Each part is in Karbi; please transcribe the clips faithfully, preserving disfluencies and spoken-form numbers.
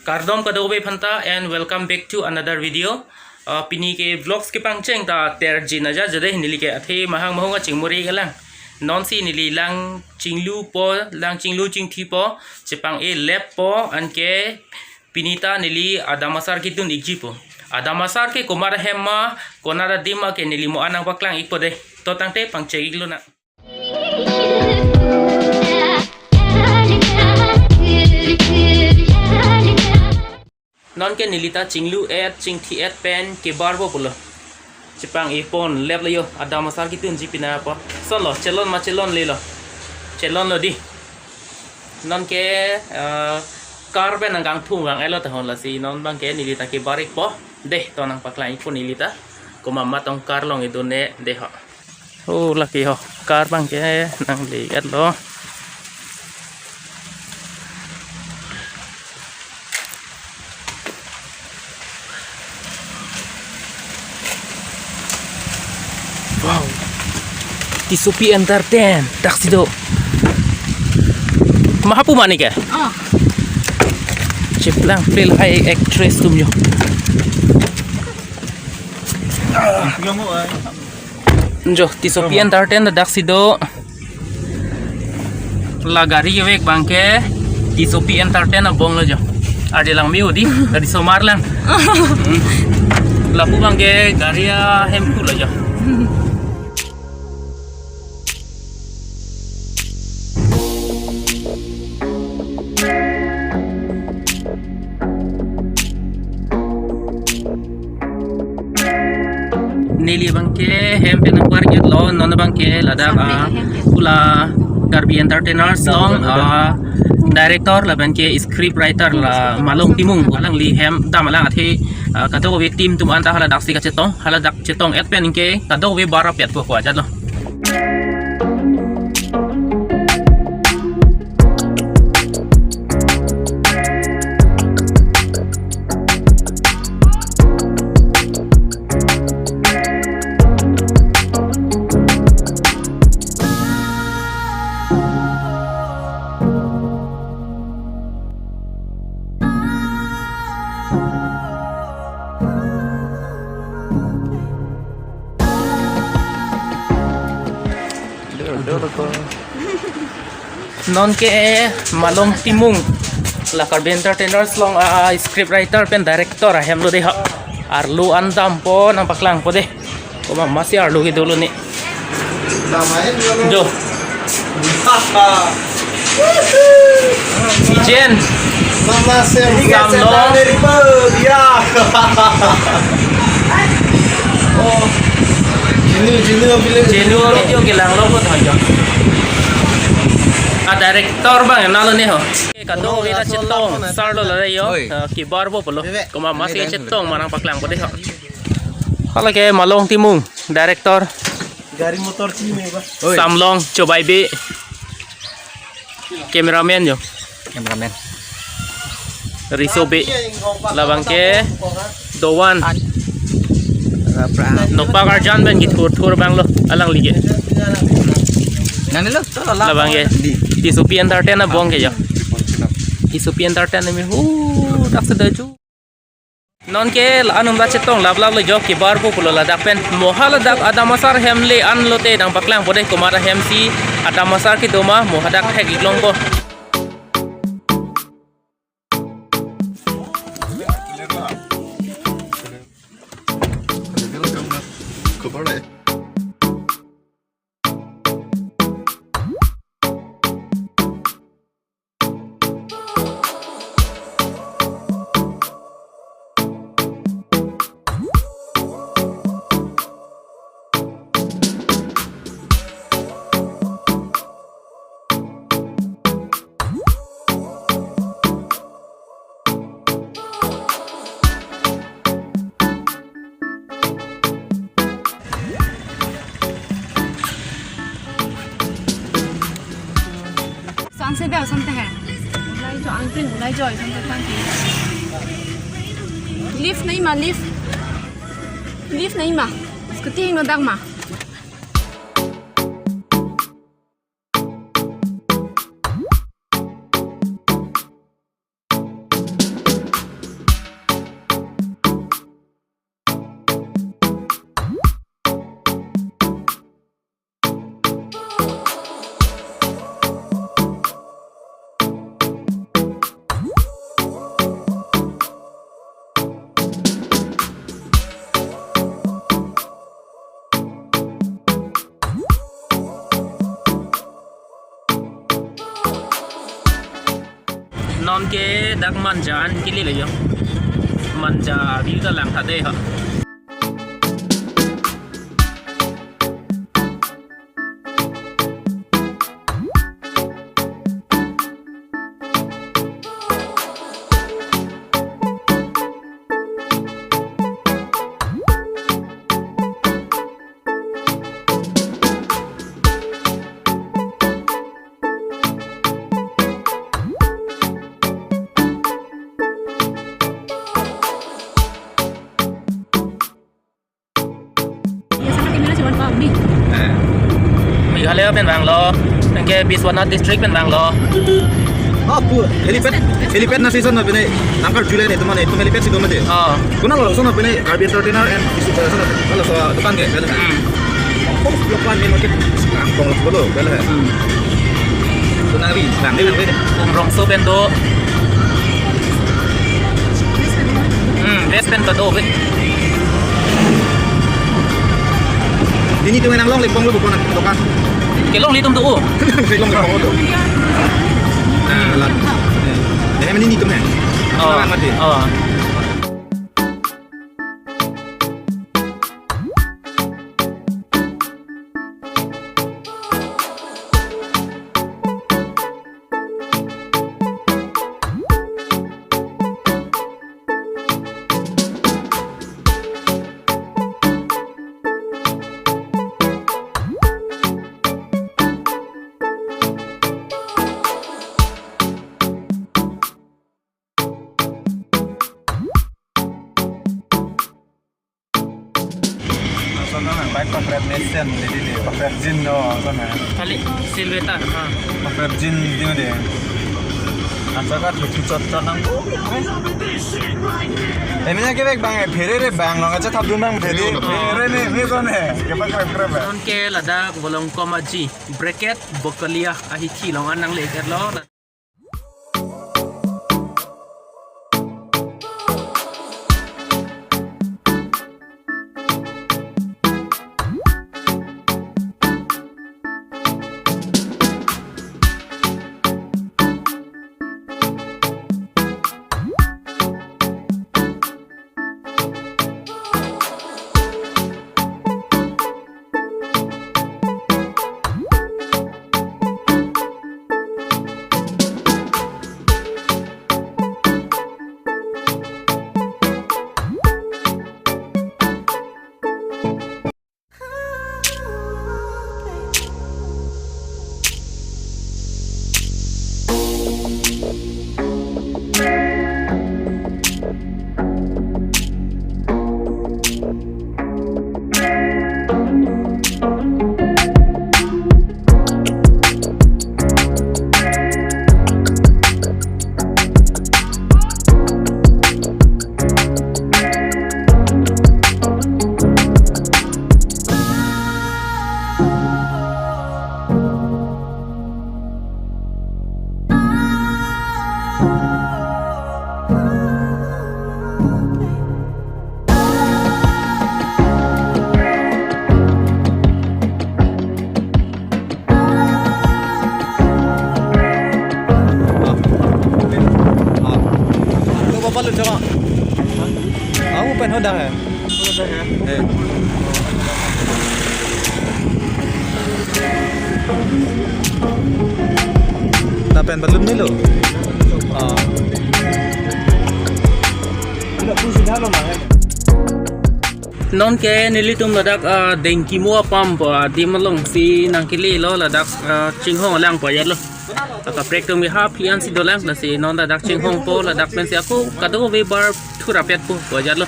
Kardom kadokave aphanta and welcome back to another video. Uh, pini ke vlogs kepangcheng ta terjin aja jade neli ke athe mahang mahunga chingmuri kelang. Non si neli lang chinglupo, lang chinglu chingthipo, chepang-e leppo, anke pini ta neli adam asar kedun-ikjipo. Adam asar ke komat ahem ma, konat adim ma ke neli mo-an nangpaklang-ikpo dei. To tangte pangcheng-iklonang. Non ke neli ta chinglu-et, chingthi-et pen kebarpo pulo. Chepang-e pon leplo jo, adam asar kedunji pina po. Sonlo, chelon ma chelonlelo. Chelonlo dei. Non ke, eh, car pen nangkangthum vang-etlo tahon lasi. Non abang ke neli ta kebar-ikpo. Dei, to nangpaklang-ikpo neli ta. Komat ma tong car along kedo ne, dei ho. Oh, lake ho. Car abang ke nangle-etlo. Wow. Tissopi Entertain, daksi do. Mahapu mani ke? Oh. Cheplang play lahai actress atum jo. Jo, Tissopi Entertain daksi do. La gari kevek abang ke Tissopi Entertain abonglo jo. Arje lang miu dei, gari osomar lang. Hmm. Lapu abang ke gari ahemphu lo jo. Neli abang ke hem pen nangbar-iklo, non abang ke ladak, ah, pu la Karbi Entertainers along, ah, director lapen ke script writer la Malong Timung, alangli hem dam alang athe, ah, kadokave team atum anta haladak si kachetong, haladak chetong-et pen ke kadokave bar-apet po ko ajatlo. Non ke Malong Timung, la Karbi Entertainers along, ah, script writer pen director ahemlo dei ho. Arlo an dampo nangpaklangpo dei. Komat masi arlo kedo lo ne. Jo. Jen. Mama se Samlong. Ya. Oh. Jinu, Jinu, Jinu video kelanglo ko thajo. Ah, director abang nalo ne ho. Kadokave ta chetong, sar lo la jo. Oi. Ah, kebarpo pulo. Bebe. Komat masi chetong ma nangpaklangpo dei ho. Hala ke Malong Timung, director. Gari motor chini ba. Oi. Samlong, Chobai Bey. Cameraman jo. Cameraman. Riso Bey. Labang ke Dowan. An. Rapra. Nopak Arjan pen kethur thur abanglo, alangli ke. Nang lo, to lo. Labang ke. Di. Tissopi Entertain abong ke jo. Tissopi Entertain mi hu daksi do jo. Non ke la-an atum ta chetong laplaplo jo, kebarpo pulo ladak pen. Mo haladak adam asar hem le-an lote nangpaklangpo dei, komat ahem si adam asar kedo ma mo hadak thek-iklongpo. Sunset dah, sunset hai. Ulai jo angpin, ulai jo, sunset tangki. Lift nahi ma, lift. Lift nahi ma. Scooty no dang ma. Anke dak Manja an kele lo jo. Manja view ta langtha dei ho. Biasa kan timnya cuma Pak Budi. Eh. Meghalaya pen vanglo, anke Biswanath district pen vanglo. Oh, pu, helipad, helipad na season na pine, nangkar July ne, teman itu helipad si teman deh. Oh. Konat lo, lason na pine, Karbi Entertainer and Bisu, eh, sana, kalau so, dukan ke, kan? Hmm. Oh, lo pan ni market, kangkong lo, bolo, kan? Hmm. Konat ri, nang, nang, nang. Umrongso pen do. Hmm, dress pen ta do, be. Nelitum nanglongle pon lo, bukan, bukan. Kelongle tum do. Nanglongle pon lo. Nah, lah. Eh, ini nelitum, eh. Oh. Nah, mati. Oh. Sana na, bike paprep mesen, jadi deh, paprep jean do, sana. Kali, silveta, ha. Paprep jean dia deh. Acha ka thupi chot chot nang. Ini nya kebek bang, eh, phere re bang, nong acha thap dun bang, phere. Phere ne, ne sana, kepak paprep, eh. Anke ladak Bolongkom Aji, bracket, Bokolia, ahithi along an nangle-etlo. Lo bapak lo coba. Aku pen hodak ya. Eh. Lapen balloon melo. Ah. Nonke nelitum ladak, ah, Dengkimo apam pu adim alongsi nangkele lo ladak, ah, chinghong lang pu ajat lo. Akaprek atum ke ha aphi ansi dolang, lasi non ladak chinghongpo, ladak pensi ako kadokave bar thurapetpo pu ajat lo.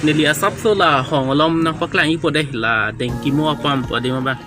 Neli asapso la hong alom nangpaklang-ipo dei, la Dengkimo apam pu adim abang.